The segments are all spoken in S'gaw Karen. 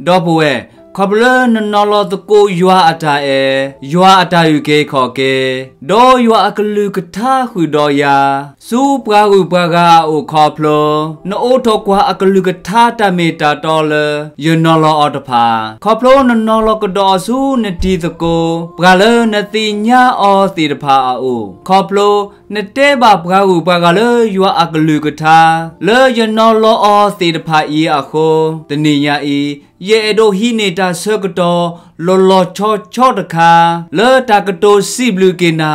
ဒီပုၢ်ဝဲၢ်, ခီဖျိလၢနနီၤလီၤသကိးယွၤအတၢ်အဲၣ်, ယွၤအတၢ်အုၣ်က့ၤခီၣ်က့ၤ, ဒီးယွၤအကလုၢ်ကထါဃုာ်ဒီးယၤ, ဆူပှၤဂုၤပှၤဂၤအအိၣ်ခီဖျိ, နအိးထီၣ်ကွၢ်အကလုၢ်ကထါတၢ်မ့ၢ်တၢ်တီလၢယနီၤလီၤအီၤတဖၣ်, ခီဖျိနနီၤလီၤကဒီးအီၤဆူနတံၤသကိး, ပှၤလၢနသ့ၣ်ညါအီၤသ့ၣ်တဖၣ်အအိၣ်, ခီဖျိ နတဲဘၣ်ပှၤဂုၤပှၤဂၤလၢယွၤအကလုၢ်ကထါ, လၢယနီၤလီၤအီၤသ့ၣ်တဖၣ်အံၤအဃိ, တနံၤညါအံၤ, ယအဲၣ်ဒိးဟံးန့ၢ်တၢ်ဆၢကတီၢ် လီၤလီၤဆီဆီတခါ, လၢတၢ်ကတိၤစံးဘျုးက့ၤနၤ,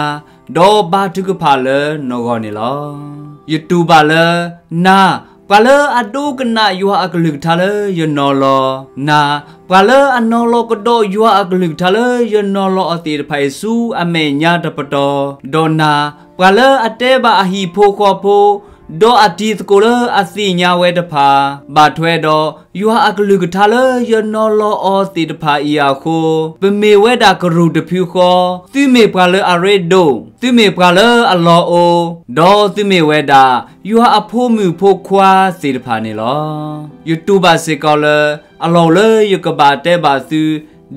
ဒီးဘါထုကဖၣ်လၢနဂီၢ်န့ၣ်လီၤ. ယတူၢ်ဘၣ်လၢ, နၤ, ပှၤလၢအဒိကနၣ်ယွၤအကလုၢ်ကထါလၢယနီၤလီၤ, နၤ, ပှၤလၢအနီၤလီၤကဒီးယွၤအကလုၢ်ကထါလၢယနီၤလီၤအီၤသ့ၣ်တဖၣ်အံၤဆူအမဲာ်ညါတပတီၢ်, ဒီးနၤ, ပှၤလၢအတဲဘၣ်အဟံၣ်ဖိဃီဖိ, ဒီးအတံၤသကိးလၢအသ့ၣ်ညါဝဲတဖၣ်, ဘၣ်ထွဲဒီးယွၤအကလုၢ်ကထါလၢယနီၤလီၤအီၤသ့ၣ်တဖၣ်အံၤအဃိ, ပမ့ၢ်ဝဲဒၣ်ကရူၢ်တဖုဃီ, သုမ့ၢ်ပှၤလၢအရ့ဒိၣ်, သုမ့ၢ်ပှၤလၢအလီၢ်အိၣ်, ဒီးသုမ့ၢ်ဝဲဒၣ် ယွၤအဖိမုၣ်ဖိခွါသ့ၣ်တဖၣ်န့ၣ်လီၤ. ယတူၢ်ဘၣ်စ့ၢ်ကီးလၢ အလီၢ်အိၣ်လၢယကဘၣ်တဲဘၣ်သု,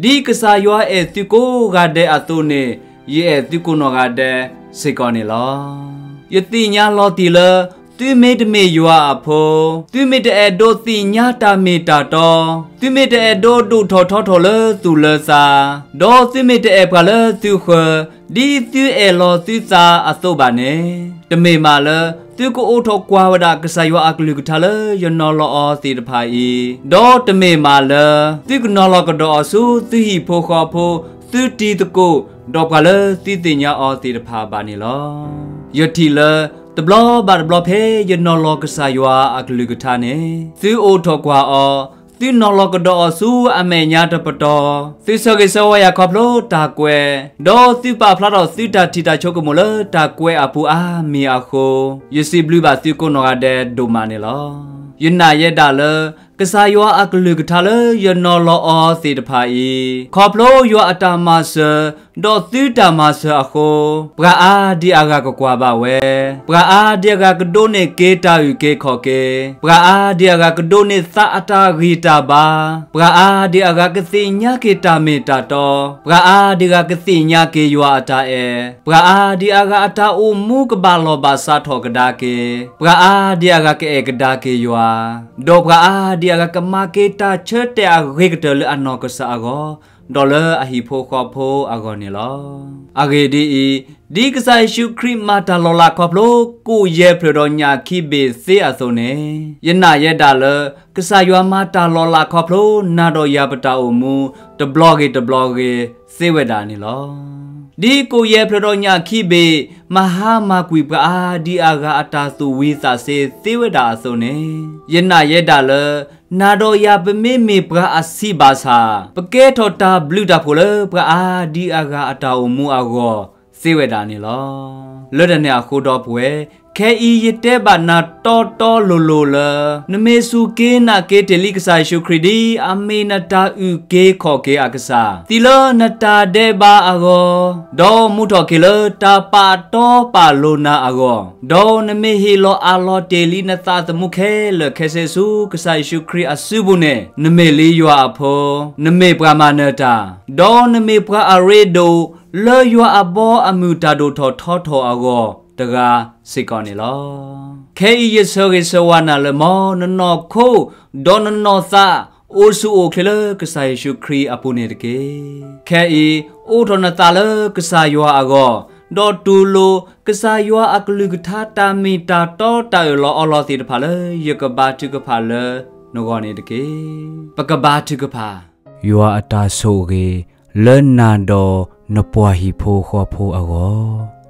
ဒ်ကစၢ်ယွၤအဲၣ်သုကိးဂၤဒဲးအသိးန့ၣ်, ယအဲၣ်သုကိးနီၢ်ဂၤဒဲးစ့ၢ်ကီးန့ၣ်လီၤ. ယသ့ၣ်ညါလီၤတံၢ်လၢ သုမ့ၢ်တမ့ၢ်ယွၤအဖိ, သုမ့ၢ်တအဲၣ်ဒိးသ့ၣ်ညါတၢ်မ့ၢ်တၢ်တီ, သုမ့ၢ်တအဲၣ်ဒိးဒိၣ်ထီၣ်ထီထီၣ်လၢသူၣ်လၢသး, ဒီးသုမ့ၢ်တအဲၣ်ပှၤလၢသုဃၢၤ, ဒ်သုအဲၣ်လီၤသုသးအသိးဘၣ်န့ၣ်, တမ့ၢ်မးလၢ သုကအိးထီၣ်ကွၢ်ဝဲဒၣ်ကစၢ်ယွၤအကလုၢ်ကထါလၢယနီၤလီၤအီၤသ့ၣ်တဖၣ်အံၤ, ဒီးတမ့ၢ်မးလၢ သုကနီၤလီၤကဒီးအီၤဆူသုဟံၣ်ဖိဃီဖိ, သုတံၤသကိး, ဒီးပှၤလၢသုသ့ၣ်ညါအီၤသ့ၣ်တဖၣ်ဘၣ်န့ၣ်လီၤ. ယထံၣ်လၢ တဘျီဘၣ်တဘျီဖဲယနီၤလီၤကစၢ်ယွၤအကလုၢ်ကထါန့ၣ်, သုအိးထီၣ်ကွၢ်အီၤ, သုနီၤလီၤကဒီးအီၤဆူအမဲာ်ညါတပတီၢ်, သုဆၢဂ့ၤဆၢဝါယၤခီဖျိတၢ်ကွဲး, ဒီးသုပာ်ဖျါထီၣ်သုတၢ်ထံၣ်တၢ်ဆိကမိၣ်လၢတၢ်ကွဲးအပူၤအါမံၤအဃိ, ယစံးဘျုးဘၣ်သုကိးနီၢ်ဂၤဒဲးဒိၣ်မးန့ၣ်လီၤ. ယနာ်ယဲဒၣ်လၢ ကစၢ်ယွၤအကလုၢ်ကထါလၢယနီၤလီၤအီၤသ့ၣ်တဖၣ်အံၤ, ခီဖျိယွၤအတၢ်မၤစၢၤ, ဒီးသုတၢ်မၤစၢၤအဃိ, ပှၤအါဒံအါဂၤကကွၢ်ဘၣ်ဝဲ, ပှၤအါဒံအါဂၤကဒိးန့ၢ်က့ၤတၢ်အုၣ်က့ၤခီၣ်က့ၤ, ပှၤအါဒံအါဂၤကဒိးန့ၢ်သးအတၢ်ဂံၢ်တၢ်ဘါ, ပှၤအါဒံအါဂၤကသ့ၣ်ညါက့ၤတၢ်မ့ၢ်တၢ်တီ, ပှၤအါဒံအါဂၤကသ့ၣ်ညါက့ၤယွၤအတၢ်အဲၣ်, ပှၤအါဒံအါဂၤအတၢ်အိၣ်မူကဘၣ်လီၢ်ဘၣ်စးထီၣ်ကဒါက့ၤ, ပှၤအါဒံအါဂၤကအဲၣ်ကဒါက့ၤယွၤ, ဒီးပှၤအါဒံအါဂၤကမၤက့ၤတၢ်ဆၢတဲာ်အဂ့ၤကတၢၢ်လၢအနီၢ်ကစၢ်အဂီၢ်, ဒီးလၢအဟံၣ်ဖိဃီဖိအဂီၢ်န့ၣ်လီၤ. အဂ့ၢ်ဒ်အံၤ, ဒ်ကစၢ်ယ့ၣ်ၡူးခရံာ်မၤတၢ်လီၤလးခီဖျိ ကိၣ်ယဲၢ်ဖျၢၣ်ဒီးညၣ်ခံဘ့ၣ်သ့အသိးန့ၣ်, ယနာ်ယဲဒၣ်လၢ ကစၢ်ယွၤမၤတၢ်လီၤလးခီဖျိ နၤဒီးယၤပတၢ်အိၣ်မူ တဘျီဂ့ၤတဘျီဂ့ၤသ့ဝဲဒၣ်န့ၣ်လီၤ. ဒ်ကိၣ်ယဲၢ်ဖျၢၣ်ဒီးညၣ်ခံဘ့ၣ် မၤဟါမၢ်ကွံာ်ပှၤအါဒံအါဂၤအတၢ်သူၣ်ဝံသးစ့သ့ဝဲဒၣ်အသိးန့ၣ်, ယနာ်ယဲဒၣ်လၢ နၤဒီးယၤပမ့မ့ၢ်ပှၤအဆံးဘၣ်ဆၣ်, ပကဲထီၣ်တၢ်ဘျုးတၢ်ဖှိၣ်လၢပှၤအါဒံအါဂၤအတၢ်အိၣ်မူအဂီၢ်သ့ဝဲဒၣ်န့ၣ်လီၤ. လၢတၢ်န့ၣ်အဃိဒီပုၢ်ဝဲၢ်, ခဲအံၤယတဲဘၣ်နၤတီတီလိၤလိၤလၢ နမ့ၢ်စူၢ်က့ၤနာ်က့ၤတ့ၢ်လံကစၢ်ယ့ၣ်ၡူးခရံာ် ဒ်အမ့ၢ်နတၢ်အုၣ်က့ၤခီၣ်က့ၤအကစၢ်, သံလၢနတၢ်ဒဲးဘးအဂီၢ်, ဒီးမူထီၣ်က့ၤလၢတၢ်ပာ်တီပာ်လိၤနၤအဂီၢ်, ဒီးနမ့ၢ်ဟ့ၣ်လီၤအးလီၤတ့ၢ်လံနသးသမူခဲလၢာ်ခဲဆ့ဆူ ကစၢ်ယ့ၣ်ၡူးခရံာ်အစုပူၤန့ၣ်, နမ့ၢ်လံယွၤအဖိ, နမ့ၢ်ပှၤမၤနၢၤတၢ်, ဒီးနမ့ၢ်ပှၤအရ့ဒိၣ် လၢယွၤအဘီအမုၢ်တၢ်ဒိၣ်ထီၣ်ထီထီၣ်အဂီၢ်တဂၤစ့ၢ်ကီးန့ၣ်လီၤ. ခဲအံၤယဆၢဂ့ၤဆၢဝါနၤလၢ မ်နနီၢ်ခိ ဒီးနနီၢ်သး အိၣ်ဆူၣ်အိၣ်ချ့လၢကစၢ်ယ့ၣ်ၡူးခရံာ်အပူၤန့ၣ်တက့ၢ်. ခဲအံၤ အိးထီၣ်နသးလၢကစၢ်ယွၤအဂီၢ်, ဒီးတူၢ်လိာ် ကစၢ်ယွၤအကလုၢ်ကထါတၢ်မ့ၢ်တၢ်တီတၢ်အၢၣ်လီၤအီလီၤသ့ၣ်တဖၣ်လၢ ယကဘါထုကဖၣ်လၢနဂီၢ်န့ၣ်တက့ၢ်. ပကဘါထုကဖၣ်. ယွၤအတၢ်ဆိၣ်ဂ့ၤ လၢနၤဒီးနပှၤဟံၣ်ဖိဃီဖိအဂီၢ်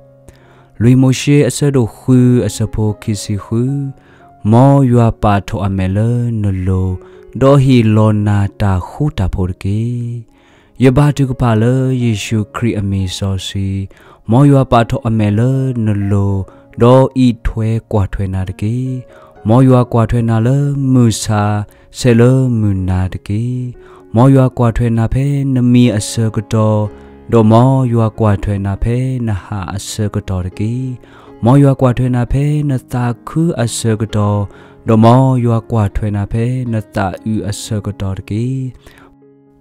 လွံၢ်မိၤၡ့အဆၢဒိၣ်ဃုအဆၢဖိခံဆံဃု, မ်ယွၤပာ်ထီၣ်အမဲာ်လၢနလိၤ, ဒီးဟ့ၣ်လီၤနၤတၢ်ဃူတၢ်ဖိးတက့ၢ်. ယဘါထုကဖၣ်လၢယ့ၣ်ၡူးခရံာ်အမံၤစီဆှံ, မ်ယွၤပာ်ထီၣ်အမဲာ်လၢနလိၤ, ဒီးအံးထွဲကွၢ်ထွဲနၤတက့ၢ်. မ်ယွၤကွၢ်ထွဲနၤလၢမုၢ်ဆါ ဆဲးလၢမုၢ်နၤတက့ၢ်. မ်ယွၤကွၢ်ထွဲနၤဖဲနမံအဆၢကတီၢ်, ဒီးမ်ယွၤကွၢ်ထွဲနၤဖဲနဟးအဆၢကတီၢ်တက့ၢ်. မ်ယွၤကွၢ်ထွဲနၤဖဲနသးခုအဆၢကတီၢ်, ဒီးမ်ယွၤကွၢ်ထွဲနၤဖဲနသးအုးအဆၢကတီၢ်တက့ၢ်.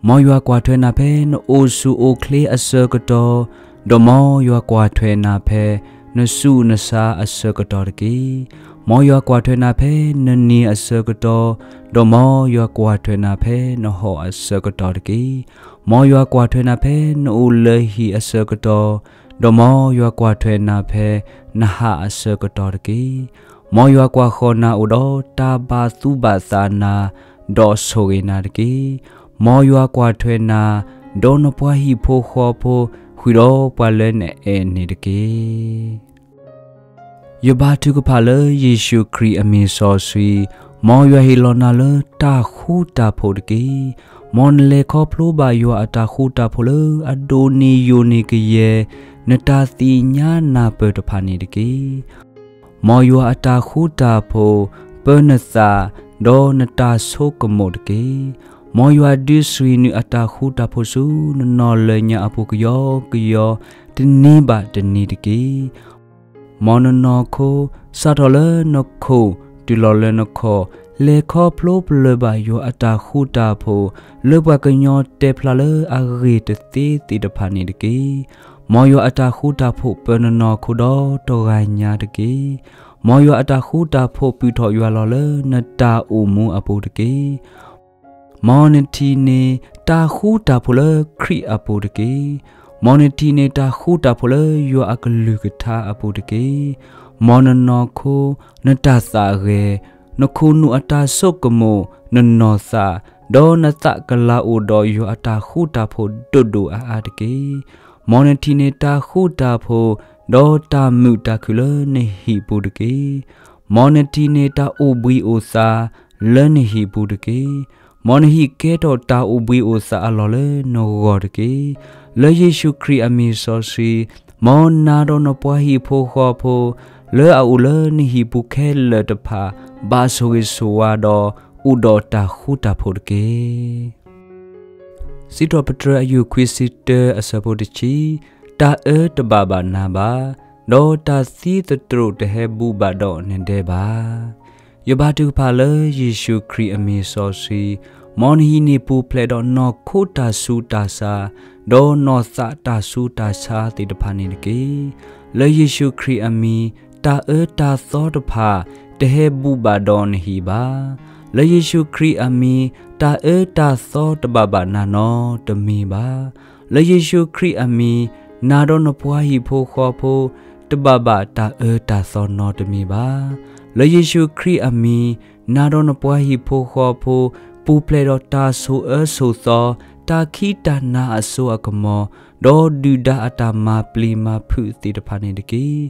မ်ယွၤကွၢ်ထွဲနၤဖဲနအိၣ်ဆူၣ်အိၣ်ချ့အဆၢကတီၢ်, ဒီးမ်ယွၤကွၢ်ထွဲနၤဖဲနဆူးနဆါအဆၢကတီၢ်တက့ၢ်. မ်ယွၤကွၢ်ထွဲနၤဖဲနနံၤအဆၢကတီၢ်, ဒီးမ်ယွၤကွၢ်ထွဲနၤဖဲနဟီၣ်အဆၢကတီၢ်တက့ၢ်. မ်ယွၤကွၢ်ထွဲနၤဖဲနအိၣ်လၢဟံၣ်အဆၢကတီၢ်, ဒီးမ်ယွၤကွၢ်ထွဲနၤဖဲနဟးအဆၢကတီၢ်တက့ၢ်. မ်ယွၤကွၢ်ဃီၤနၤအိၣ်ဒီးတၢ်ဘၣ်သူၣ်ဘၣ်သးနၤ, ဒီးဆိၣ်ဂ့ၤနၤတက့ၢ်. မ်ယွၤကွၢ်ထွဲနၤ, ဒီးနပှၤဟံၣ်ဖိဃီဖိ, ဃုာ်ဒီးပှၤလၢနအဲၣ်န့ၣ်တက့ၢ်. ယဘါထုကဖၣ်လၢယ့ၣ်ၡူးခရံာ်အမံၤစီဆှံ, မ်ယွၤဟ့ၣ်လီၤနၤလၢတၢ်ဃူတၢ်ဖိးတက့ၢ်. မ်နလဲၤခီဖျိဘၣ်ယွၤအတၢ်ဃူတၢ်ဖိးလၢအဒိၣ်န့ၢ်ယိာ်န့ၢ်ကယဲၢ် နတၢ်သ့ၣ်ညါနၢ်ပၢၢ်တဖၣ်န့ၣ်တက့ၢ်. မ်ယွၤအတၢ်ဃူတၢ်ဖိး ပၢနသး, ဒီးနတၢ်ဆိကမိၣ်တက့ၢ်. မ်ယွၤဒုးဆှံးနုာ်အတၢ်ဃူတၢ်ဖိးဆူ နနီၢ်လၢညါအပူၤကယီကယီ တနံၤဘၣ်တနံၤတက့ၢ်. မ်နနီၢ်ခိ စးထီၣ်လၢနခိၣ် တုၤလီၤလၢနခီၣ် လဲၤခီဖျိပလၢၢ်ဘၣ်ယွၤအတၢ်ဃူတၢ်ဖိး လၢပှၤကညီတဲဖျါလၢအဂ့ၢ်တသ့သ့ၣ်တဖၣ်န့ၣ်တက့ၢ်. မ်ယွၤအတၢ်ဃူတၢ်ဖိးပၢနနီၢ်ခိဒီးတဂၤညါတက့ၢ်. မ်ယွၤအတၢ်ဃူတၢ်ဖိးပုၢ်ထီၣ်ယွၤလီၤလၢနတၢ်အိၣ်မူအပူၤတက့ၢ်. မ်နထံၣ်န့ၢ်တၢ်ဃူတၢ်ဖိးလၢခရံာ်အပူၤတက့ၢ်. မ်နထံၣ်န့ၢ်တၢ်ဃူတၢ်ဖိးလၢယွၤအကလုၢ်ကထါအပူၤတက့ၢ်. မ်နနီၢ်ခိ နတၢ်သးဂဲၤ, နခိၣ်နူာ်အတၢ်ဆိကမိၣ်, နနီၢ်သး, ဒီးနသးကလၤအိၣ်ဒီးယွၤအတၢ်ဃူတၢ်ဖိးဒိၣ်ဒိၣ်အါအါတက့ၢ်. မ်နထံၣ်န့ၢ်တၢ်ဃူတၢ်ဖိး, ဒီးတၢ်မုာ်တၢ်ခုၣ်လၢနဟံၣ်ပူၤတက့ၢ်. မ်နထံၣ်န့ၢ်တၢ်အိၣ်ဘှံးအိၣ်သါလၢနဟံၣ်ပူၤတက့ၢ်. မ်နဟံၣ်ကဲထီၣ်တၢ်အိၣ်ဘှံးအိၣ်သါအလီၢ်လၢနဂီၢ်တက့ၢ်. လၢယ့ၣ်ၡူးခရံာ်အမံၤစီဆှံ, မ်နၤဒီးနပှၤဟံၣ်ဖိဃီဖိ, လၢအအိၣ်လၢနဟံၣ်ပူၤခဲလၢာ်တဖၣ်, ဘၣ်ဆိၣ်ဂ့ၤဆိၣ်ဝါဒီး အိၣ်ဒီးတၢ်ဃူတၢ်ဖိးတက့ၢ်. စံးထီၣ်ပတြၢၤအယူၢ်ခွံဆံတၢအဆၢဖိတဆံ, တၢ်အၢတဘၣ်ဘၣ်နၤဘၣ်, ဒီးတၢ်သံသတြိာ်တဟဲဘူးဘၣ်ဒီးနဒဲဘၣ်. ယဘါထုကဖၣ်လၢယ့ၣ်ၡူးခရံာ်အမံၤစီဆှံ, မ်နဟံၣ်န့ၣ်ပူၤဖျဲးဒီးနီၢ်ခိတၢ်ဆူးတၢ်ဆါ, ဒီးနီၢ်သးတၢ်ဆူးတၢ်ဆါသ့ၣ်တဖၣ်န့ၣ်တက့ၢ်. လၢယ့ၣ်ၡူးခရံာ်အမံၤ, တၢ်အၢတၢ်သီတဖၣ် တဟဲဘူးဘၣ်ဒီးနဟံၣ်ဘၣ်. လၢယ့ၣ်ၡူးခရံာ်အမံၤ, တၢ်အၢတၢ်သီတဘၣ်ဘၣ်နၤနီတမံၤဘၣ်. လၢယ့ၣ်ၡူးခရံာ်အမံၤ, နၤဒီးနပှၤဟံၣ်ဖိဃီဖိ တဘၣ်ဘၣ်တၢ်အၢတၢ်သီနီတမံၤဘၣ်. လၢယ့ၣ်ၡူးခရံာ်အမံၤ, နၤဒီးနပှၤဟံၣ်ဖိဃီဖိ ပူၤဖျဲးဒီးတၢ်ဆိၣ်အၢဆိၣ်သီ, တၢ်ခံးတၢ်နၤအစိအကမီၤ, ဒီးဒုၣ်ဒါအတၢ်မၤပျံၤမၤဖုးသ့ၣ်တဖၣ်န့ၣ်တက့ၢ်.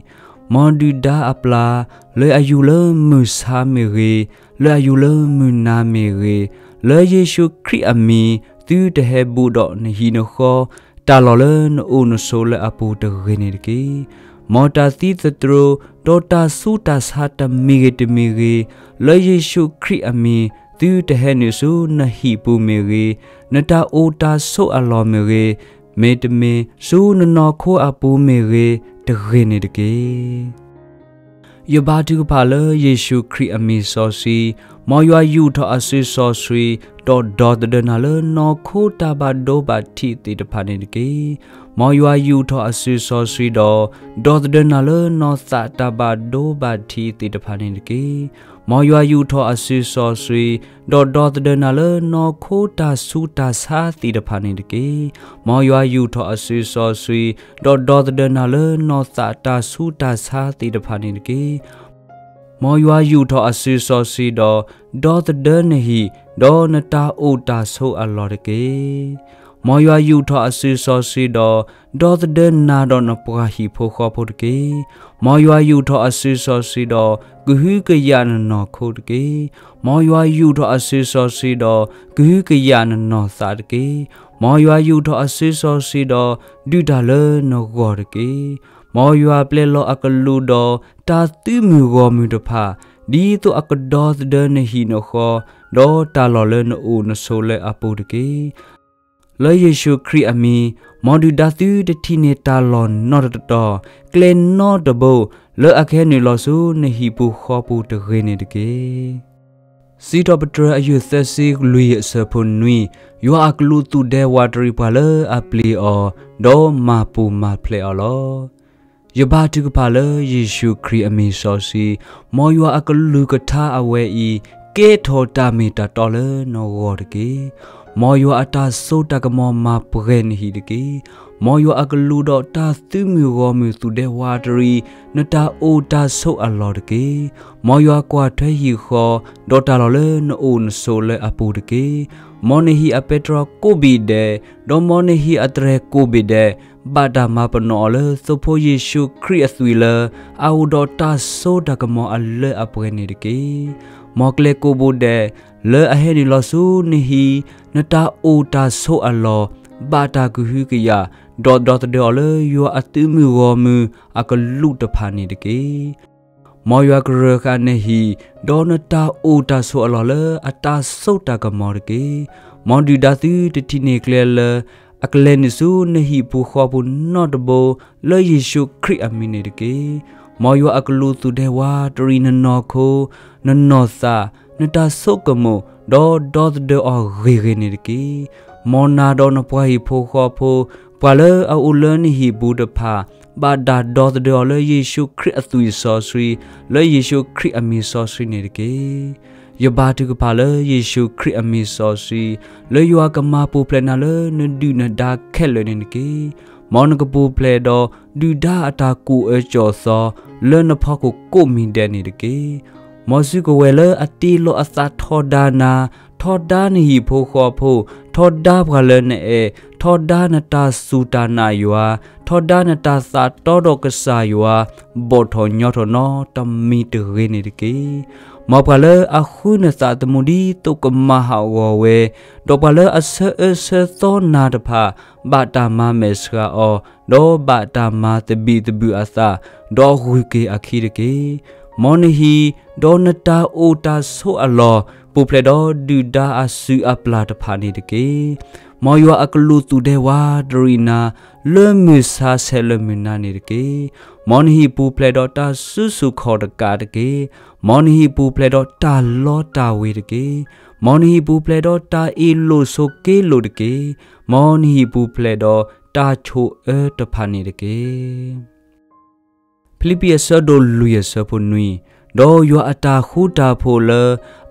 မ်ဒုၣ်ဒါအပျၢ်, လၢအယူၤလၢမုၢ်ဆါမ့ၢ်ဂ့ၤ, လၢအယူၤလၢမုၢ်နၤမ့ၢ်ဂ့ၤ, လၢယ့ၣ်ၡူးခရံာ်အမံၤ သုတဟဲဘူးဒီးနဟံၣ်နဃီ, တၢ်လီၢ်လၢနအိၣ်နဆိးလၢအပူၤတဂ့ၤန့ၣ်တက့ၢ်. မ်တၢ်သံသတြိာ်, ဒီးတၢ်ဆူးတၢ်ဆါတမံၤဂ့ၤတမံၤဂ့ၤ, လၢယ့ၣ်ၡူးခရံာ်အမံၤ သုတဟဲနုာ်ဆူနဟံၣ်ပူၤမ့ၢ်ဂ့ၤ, နတၢ်အိၣ်တၢ်ဆိးအလီၢ်မ့ၢ်ဂ့ၤ, မ့တမ့ၢ် ဆူနနီၢ်ခိအပူၤမ့ၢ်ဂ့ၤ, တဂ့ၤန့ၣ်တက့ၢ်. ယဘါထုကဖၣ်လၢယ့ၣ်ၡူးခရံာ်အမံၤစီဆှံ, မ်ယွၤယူာ်ထီၣ်အစုစီဆှံ, ဒီးဒီသဒၢနၤလၢနီၢ်ခိတၢ်ဘၣ်ဒိဘၣ်ထံးသ့ၣ်တဖၣ်န့ၣ်တက့ၢ်. မ်ယွၤယူာ်ထီၣ်အစုစီဆှံဒီး, ဒီသဒၢနၤလၢနီၢ်သးတၢ်ဘၣ်ဒိဘၣ်ထံးသ့ၣ်တဖၣ်န့ၣ်တက့ၢ်. မ်ယွၤယူာ်ထီၣ်အစုစီဆှံ, ဒီးဒီသဒၢနၤလၢနီၢ်ခိတၢ်ဆူးတၢ်ဆါသ့ၣ်တဖၣ်န့ၣ်တက့ၢ်. မ်ယွၤယူာ်ထီၣ်အစုစီဆှံ, ဒီးဒီသဒၢနၤလၢနီၢ်သးတၢ်ဆူးတၢ်ဆါသ့ၣ်တဖၣ်န့ၣ်တက့ၢ်. မ်ယွၤယူာ်ထီၣ်အစုစီဆှံဒီး, ဒီသဒၢနဟံၣ်, ဒီးနတၢ်အိၣ်တၢ်ဆိးအလီၢ်တက့ၢ်. မ်ယွၤယူာ်ထီၣ်အစုစီဆှံဒီး, ဒီသဒၢနၤဒီးနပှၤဟံၣ်ဖိဃီဖိတက့ၢ်. မ်ယွၤယူာ်ထီၣ်အစုစီဆှံဒီး, ကဟုကယာ်နနီၢ်ခိတက့ၢ်. မ်ယွၤယူာ်ထီၣ်အစုစီဆှံဒီး, ကဟုကယာ်နနီၢ်သးတက့ၢ်. မ်ယွၤယူာ်ထီၣ်အစုစီဆှံဒီး, ဒုးတၢ်လၢနဂီၢ်တက့ၢ်. မ်ယွၤပျဲလီၤအကလူးဒီးတၢ်သုးမုၢ်ဂီၢ်မုၢ်တဖၣ်, ဒ်သိးအကဒီသဒၢနဟံၣ်နဃီ, ဒီးတၢ်လီၢ်လၢနအိၣ်နဆိးလၢအပူၤတက့ၢ်. လၢယ့ၣ်ၡူးခရံာ်အမံၤ, မ်ဒုၣ်ဒါသုတထံၣ်န့ၢ်တၢ်လီၢ်နီတတီၤ, ကျဲနီတဘိ, လၢအကဟဲနုာ်လီၤဆူနဟံၣ်ပူၤဃီပူၤတဂ့ၤန့ၣ်တက့ၢ်. စံးထီၣ်ပတြၢၤအယုၢ်သၢဆံလွံၢ်အဆၢဖိနွံ, ယွၤအကလူးသူၣ်ဒဲဝးတရံးပှၤလၢအပျံၤအီၤ, ဒီးမၤပူၤမၤဖျဲးအီၤလီၤ. ယဘါထုကဖၣ်လၢယ့ၣ်ၡူးခရံာ်အမံၤစီဆှံ, မ်ယွၤအကလုၢ်ကထါအဝဲအံၤ ကဲထီၣ်တၢ်မ့ၢ်တၢ်တီလၢနဂီၢ်တက့ၢ်. မ်ယွၤအတၢ်စိတၢ်ကမီၤမၤပှဲၤနဟံၣ်တက့ၢ်. မ်ယွၤအကလူးဒီးတၢ်သုးမုၢ်ဂီၢ်မုၢ်သူၣ်ဒဲဝးတရံး နတၢ်အိၣ်တၢ်ဆိးအလီၢ်တက့ၢ်. မ်ယွၤကွၢ်ထွဲဟံၣ်ဃီ ဒီးတၢ်လီၢ်လၢနအိၣ်နဆိးလၢအပူၤတက့ၢ်. မ်နဟံၣ်အပဲတြီကိးဘ့ၣ်ဒဲး, ဒီးမ်နဟံၣ်အတြဲၤကိးဘ့ၣ်ဒဲး, ဘၣ်တၢ်မၤပနီၣ်အီၤလၢသိဖိယ့ၣ်ၡူးခရံာ်အသွံၣ်လၢ အအိၣ်ဒီးတၢ်စိတၢ်ကမီၤအလၢအပှဲၤန့ၣ်တက့ၢ်. မ်ကျဲကိးဘိဒဲး လၢအဟဲနုာ်လီၤဆူနဟံၣ် နတၢ်အိၣ်တၢ်ဆိးအလီၢ် ဘၣ်တၢ်ကဟုကယာ် ဒီးဒီသဒၢအီၤလၢယွၤအသုးမုၢ်ဂီၢ်မုၢ်အကလူးတဖၣ်န့ၣ်တက့ၢ်. မ်ယွၤကရၢဃာ်နဟံၣ် ဒီးနတၢ်အိၣ်တၢ်ဆိးအလီၢ်လၢအတၢ်စိတၢ်ကမီၤတက့ၢ်. မ်ဒုၣ်ဒါသုတထံၣ်န့ၢ်ကျဲလၢ အကလဲၤနုာ်ဆူနဟံၣ်ပူၤဃီပူၤနီတဘိ လၢယ့ၣ်ၡူးခရံာ်အမံၤန့ၣ်တက့ၢ်. မ်ယွၤအကလူးသူၣ်ဒဲဝးတရံးနနီၢ်ခိ နနီၢ်သး နတၢ်ဆိကမိၣ် ဒီးဒီသဒၢအီၤဂ့ၤဂ့ၤန့ၣ်တက့ၢ်. မ်နၤဒီးနပှၤဟံၣ်ဖိဃီဖိ ပှၤလၢအအိၣ်လၢနဟံၣ်ပူၤတဖၣ် ဘၣ်တၢ်ဒီသဒၢအီၤလၢယ့ၣ်ၡူးခရံာ်အသွံၣ်စီဆှံ လၢယ့ၣ်ၡူးခရံာ်အမံၤစီဆှံန့ၣ်တက့ၢ်. ယဘါထုကဖၣ်လၢယ့ၣ်ၡူးခရံာ်အမံၤစီဆှံ လၢယွၤကမၤပူၤဖျဲးနၤလၢနဒုၣ်နဒါခဲလၢာ်န့ၣ်တက့ၢ်. မ်နကပူၤဖျဲးဒီးဒုၣ်ဒါအတၢ်ကူၣ်အၢကူၣ်သီ လၢနဖီခိၣ်ကိးမံၤဒဲးန့ၣ်တက့ၢ်. မ်စုကဝဲၤလၢအတ့လီၤအသးထီဒါနၤ, ထီဒါနဟံၣ်ဖိဃီဖိ, ထီဒါပှၤလၢနအဲၣ်, ထီဒါနတၢ်စူၢ်တၢ်နာ်ယွၤ, ထီဒါနတၢ်သးတီဒီးကစၢ်ယွၤ ဘီၣ်ထီၣ်ညီထီၣ်နီတမံၤတဂ့ၤန့ၣ်တက့ၢ်. မ်ပှၤလၢအဃုနသးသမူဒ်သိးကမၤဟးဂီၤဝဲ, ဒီးပှၤလၢအဆၢအၢဆၢသီနၤတဖၣ် ဘၣ်တၢ်မၤမဲာ်ဆှးအီၤ, ဒီးဘၣ်တၢ်မၤသဘံၣ်သဘုၣ်အသး, ဒီးဂုၤက့ၤအခံတက့ၢ်. မ်နဟံၣ်, ဒီးနတၢ်အိၣ်တၢ်ဆိးအလီၢ် ပူၤဖျဲးဒီးဒုၣ်ဒါအစုၣ်အပျၢ်တဖၣ်န့ၣ်တက့ၢ်. မ်ယွၤအကလူးသူၣ်ဒဲဝးတရံးနၤ လၢမုၢ်ဆါဆဲးလၢမုၢ်နၤန့ၣ်တက့ၢ်. မ်နဟံၣ်ပူၤဖျဲးဒီးတၢ်စုဆူၣ်ခီၣ်တကးတက့ၢ်. မ်နဟံၣ်ပူၤဖျဲးဒီးတၢ်လီတၢ်ဝ့ၤတက့ၢ်. မ်နဟံၣ်ပူၤဖျဲးဒီးတၢ်အ့ၣ်လိာ်ဆိးက့လိာ်တက့ၢ်. မ်နဟံၣ်ပူၤဖျဲးဒီးတၢ်ဆိၣ်အၢတဖၣ်န့ၣ်တက့ၢ်. ဖံလံးပံးအဆၢဒိၣ်လွံၢ်အဆၢဖိနွံ, ဒီးယွၤအတၢ်ဃူတၢ်ဖိးလၢ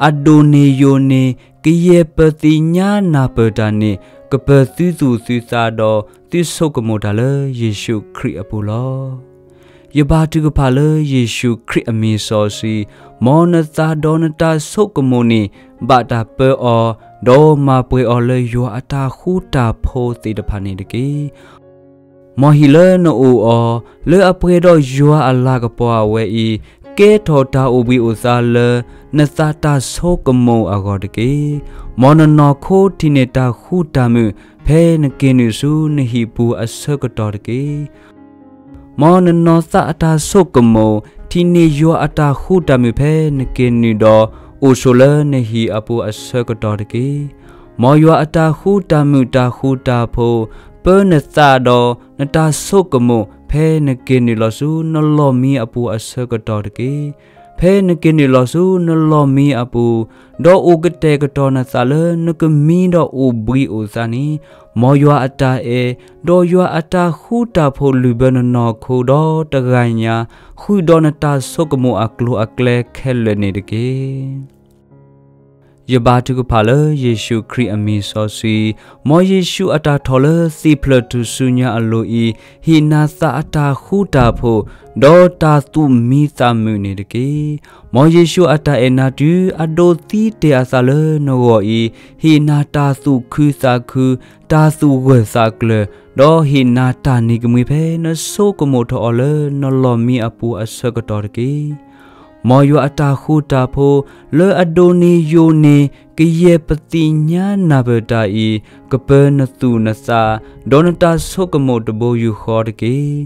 အဒိၣ်န့ၢ်ယိာ်န့ၢ် ကယဲၢ်ပသ့ၣ်ညါနၢ်ပၢၢ်တၢ်န့ၣ် ကပၢၤသုသူၣ်သုသးဒီးသုဆိကမိၣ်တၢ်လၢယ့ၣ်ၡူးခရံာ်အပူၤလီၤ. ယဘါထုကဖၣ်လၢယ့ၣ်ၡူးခရံာ်အမံၤစီဆှံ, မ်နသးဒီးနတၢ်ဆိကမိၣ်န့ၣ် ဘၣ်တၢ်ပၢအီၤ, ဒီးမၤပှဲၤအီၤလၢယွၤအတၢ်ဃူတၢ်ဖိးသ့ၣ်တဖၣ်န့ၣ်တက့ၢ်. မ်ဟံၣ်လၢနအိၣ်အီၤ လၢအပှဲၤဒီးယွၤအလၤကပီၤအဝဲအံၤ, ကဲထီၣ်တၢ်အိၣ်ဘှံးအိၣ်သါလၢ နသးတၢ်ဆိကမိၣ်အဂီၢ်တက့ၢ်. မ်နနီၢ်ခိထံၣ်န့ၢ်တၢ်ဃူတၢ်မုာ် ဖဲနက့ၤနုာ်ဆူနဟံၣ်ပူၤအဆၢကတီၢ်တက့ၢ်. မ်နနီၢ်သးအတၢ်ဆိကမိၣ် ထံၣ်န့ၢ်ယွၤအတၢ်ဃူတၢ်မုာ်ဖဲနက့ၤနုာ်ဒီး အိၣ်ဆိးလၢနဟံၣ်အပူၤအဆၢကတီၢ်တက့ၢ်. မ်ယွၤအတၢ်ဃူတၢ်မုာ်တၢ်ဃူတၢ်ဖိး ပၢနသးဒီးနတၢ်ဆိကမိၣ် ဖဲနက့ၤနုာ်လီၤဆူနလီၢ်မံအပူၤအဆၢကတီၢ်တက့ၢ်. ဖဲနက့ၤနုာ်လီၤဆူနလီၢ်မံအပူၤ, ဒီးအိၣ်ကတဲာ်ကတီၤနသးလၢနကမံဒီးအိၣ်ဘှံးအိၣ်သါန့ၣ်, မ်ယွၤအတၢ်အဲၣ်, ဒီးယွၤအတၢ်ဃူတၢ်ဖိးလုၢ်ဘၢနနီၢ်ခိဒီတဂၤညါ, ဃုာ်ဒီးနတၢ်ဆိကမိၣ်အကျိၤအကျဲခဲလၢာ်န့ၣ်တက့ၢ်. ယဘါထုကဖၣ်လၢယ့ၣ်ၡူးခရံာ်အမံၤစီဆှံ, မ်ယ့ၣ်ၡူးအတၢ်ထီၣ်လၢသ့ၣ်ဖျၢၣ်ထူၣ်စုညါအလိၤအံၤ, ဟ့ၣ်နၤသးအတၢ်ဃူတၢ်ဖိး, ဒီးတၢ်သူၣ်မံသးမုာ်န့ၣ်တက့ၢ်. မ်ယ့ၣ်ၡူးအတၢ်အဲၣ်နၤတုၤအဒိးသံတ့ၢ်အသးလၢနဂီၢ်အံၤ, ဟ့ၣ်နၤတၢ်သူၣ်ခုသးခု, တၢ်သူၣ်ဂၢၢ်သးကျၢၤ, ဒီးဟ့ၣ်နၤတၢ်နံၤကမှံဖဲနဆိကမိၣ်ထီၣ်အီၤလၢနလီၢ်မံအပူၤအဆၢကတီၢ်တက့ၢ်. မ်ယွၤအတၢ်ဃူတၢ်ဖိး လၢအဒိၣ်န့ၢ်ယိာ်န့ၢ် ကယဲၢ်ပသ့ၣ်ညါနၢ်ပၢၢ်တၢ်အံၤ, ကပၢနသူၣ်နသး, ဒီးနတၢ်ဆိကမိၣ်တဘိယူၢ်ဃီတက့ၢ်.